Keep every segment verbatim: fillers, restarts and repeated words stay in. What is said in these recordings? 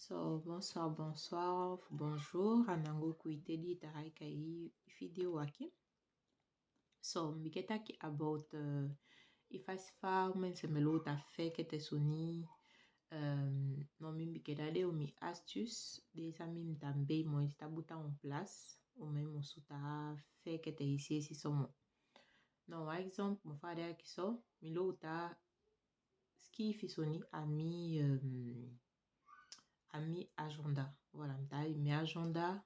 So, bonsoir, bonsoir, bonjour. Anango kuitedi tarai kai video aki. So, mi ke taki about uh, i fasi fa men se melo ta fekete soni. Um, no mi mi ke dade o mi astuce de sa mi mi tambe mo ta buta en place o men mo suta fekete isi isi somo. No, par exemple, mo fade aki so, mi lo ta skifi soni a mi um, a mi agenda. Voilà, mi ta mi agenda.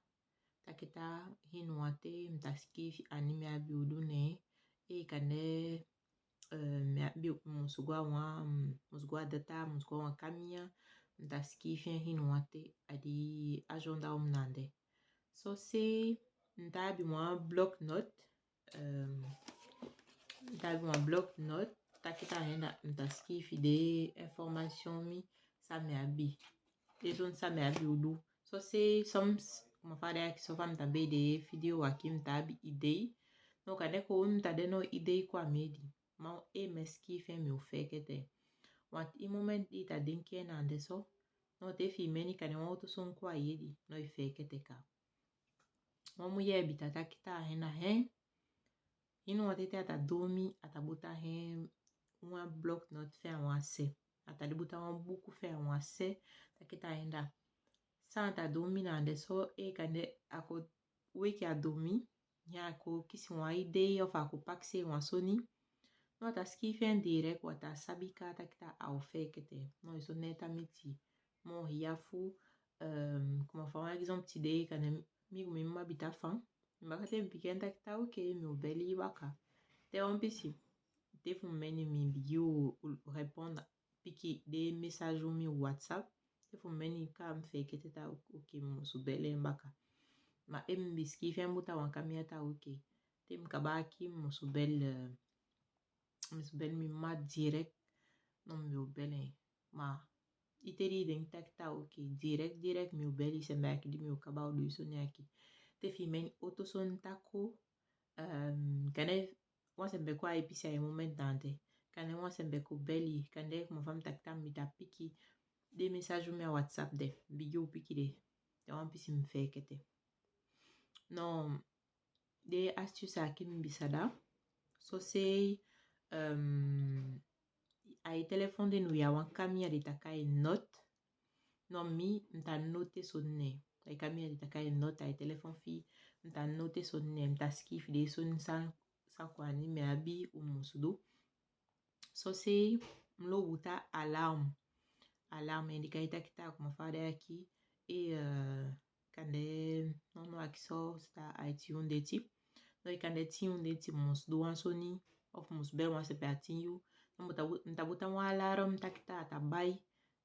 Taketa hinu ate mi ta skifi ani mi abi udu ne e kande uh, mi abi musugwa wa musugwa data musugwa wa kamia. Mi ta skifi hinu ate adi agenda um nande. So se mi ta abi wa block note. Um, mi ta abi wa block note. Taketa henda mi ta skifi de information mi sa mi abi. De son sa mi abi udu. So se som ma fade aki so fa mi ta be de video aki mi ta abi idei. No kande ko mi ta de no idei kwa medi. Ma e me skifi mi u fekete. Want i moment di ta dinki e nande so. No te fi meni kande wa oto son kwa yedi. No i fekete ka. Mo mu ye bita takita hena he. Inu ate te ata domi ata buta he. Wan block note fe a wan se. Ata li buta wan buku fe a wan se. Takita henda. Sa ata domi nande so e kande ako weki a domi. Ya ako kisi wan idei of ako paksi wan soni. No ata skifi en direct wata sabi ka takita a u fekete. No iso neta miti. Mo hia fu um, kuma fa un exemple ti de kande mi gumi ma bita fan. Mbaka te mi piki en takita ok mi u beli baka. Te wan pisi te fu meni mi bigi u répondre piki de message mi whatsapp. Te fu meni ka mi fekete ta ok mi musu beli en baka. Ma e mi skifi en buta wan kamia ta ok. Te mi kaba aki mi musu beli uh, mi musu beli mi ma direct. No mi u beli en. Ma ite di den takita ok direct direct mi u beli sembe aki di mi u kaba u du soni aki. Te fi meni oto son tako um, kande wan sembe ko a episi a e moment dante. Kande wan sembe ko beli kande kuma fam takita mi ta piki de message mi a whatsapp de bigi u piki de. Te wan pisi mi fekete. No de astuce aki mi bisa da. So sei um, ai telefon de nu ya wan kamia de taka e note. No mi mi ta note sonne ai kamia de taka e note ai telefon fi. Mi ta note sonne mi ta skifi de son sa sa kwani mi abi u musudu. So sei mi lo buta alarm. Alarm e di kai takita kuma fade aki e uh, kande no no aki so sta ai ti un deti. No i kande ti un deti mus du wan soni of mus bel wan sepe a ti yu. No mi ta buta wan alarm takita ta bai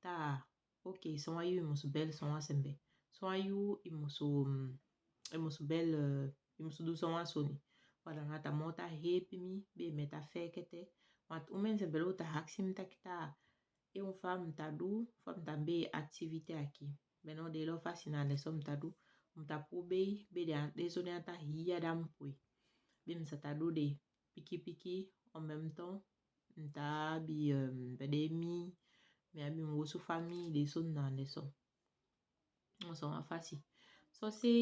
ta ok son wan yu i mus bel son wan sembe. Son wan yu i mus um, i mus bel uh, i mus du son wan soni. Wala na ta mo ta hepi mi be me ta fekete. Want un men sembe lo ta haksi mi takita e un fa mi ta du fa mi ta be activité aki. Beno de lo fasi na de so mi ta du mi ta pubei be de an de so de an ta hia da mi pui. Be mi sa ta du de piki piki en même temps mi ta abi um, be de mi mi abi mi wosu famille de so na de so. So ma fasi so se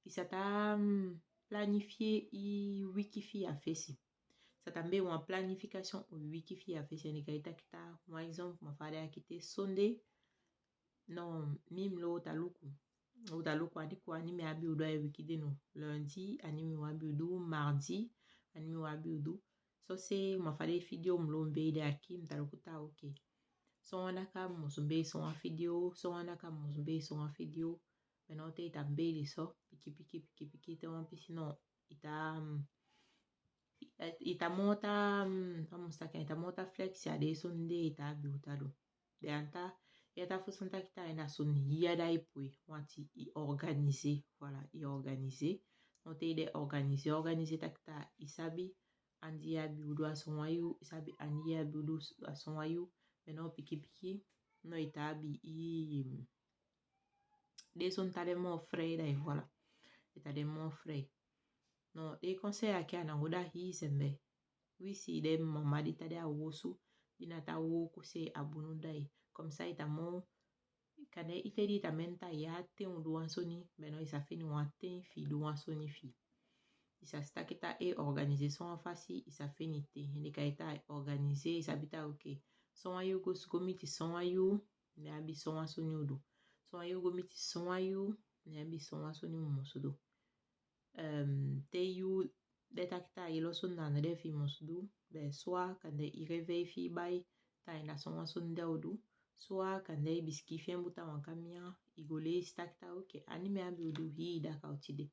i sa ta um, planifier i wiki fi a fesi. Sa ta be wan planification wiki fi a fesi ni ka i takita. Par exemple ma fade aki te sonde. No mi mi lo ta luku. Lo ta luku ani ku ani mi abi udu ai wiki de no lundi ani mi wabi udu mardi ani mi wabi udu. So se ma fade fi di o mi lo mbe de aki mi ta luku ta ok. So wana ka mo so mbe so wan fi di o so wana ka mo so mbe so wan fi di o. Beno te i ta mbe de so piki piki piki piki te wan pisi no i ta um, i ta mo ta um, amusta ka i ta mo ta flexi a de so nde i ta abi uta do. De anta i ta fusun takita ina sun hia da i pui wanti i organiser. Voilà i organiser. No te i de organiser organiser takita i sabi andi i abi udu a son wayu i sabi andi i abi udu a son wayu. Beno piki piki no i ta abi i de son ta de mo frei da i voilà. I ta de mo frei. No de conseil aki ana nguda hi sembe. Wi si de mama di ta de a wosu di na ta woku se abunu dai. Comme ça i ta mo Ita di ta menta ya ten u duan soni, beno, i sa feni wan ten fi duan soni fi. I sa sta kita e organiser son a fasi, i sa feni ten. Hende ka ita organiser, i sa bita, ok. Son a yu go, go miti son a yu, mi abi son a soni u du. Son a yu go miti son a yu, mi abi son a soni u musu du. Ehm, te yu de ta kita i lo son dan de fi musu du, be swa kande i revei fi bai, ta inda son a soni de u du, swa kande i biski fi en buta wan kamia, i go lei sta kita, ok, ani mi abi u du hi da ka u tide.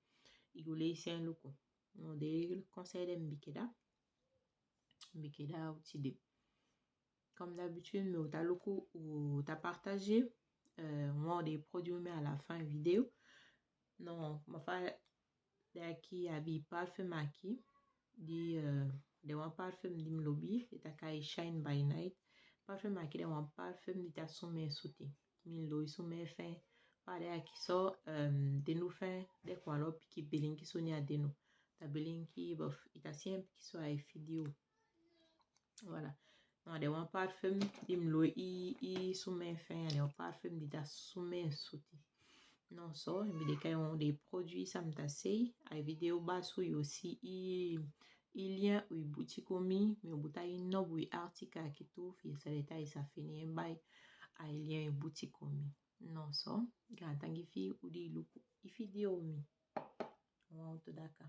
I go lei sen luku. No de conseil de mbikeda. Mbikeda u tide. Comme d'habitude, mi u ta luku u ta partager, euh, wan de produit mi a la fin vidéo. No, ma fa de aki abi parfum aki, di, euh, de wan parfum di mi lobi, di ta kai Shine by Night. Parfum aki de wan parfum di ta sumen suti. Mi loi sumen fen, pa de aki so, euh, de nu fen, de kwa lo piki bilinki soni a de nu. Ta bilinki, bof, i ta sien piki so ai fi di u. Voilà. No, de wan parfum di mi loi i, i sumen fen, de wan parfum di ta sumen suti. No so, mi de kai wan de produit sa mi ta sei, ai vidéo basu yo si i, i lien u i boutique mi, mi u buta i no bu i article aki tu, fi sa de ta i sa fini en bai, ai lien u i boutique mi. No so, gran tangi fi u di luku i vidéo mi. Wan u to daka.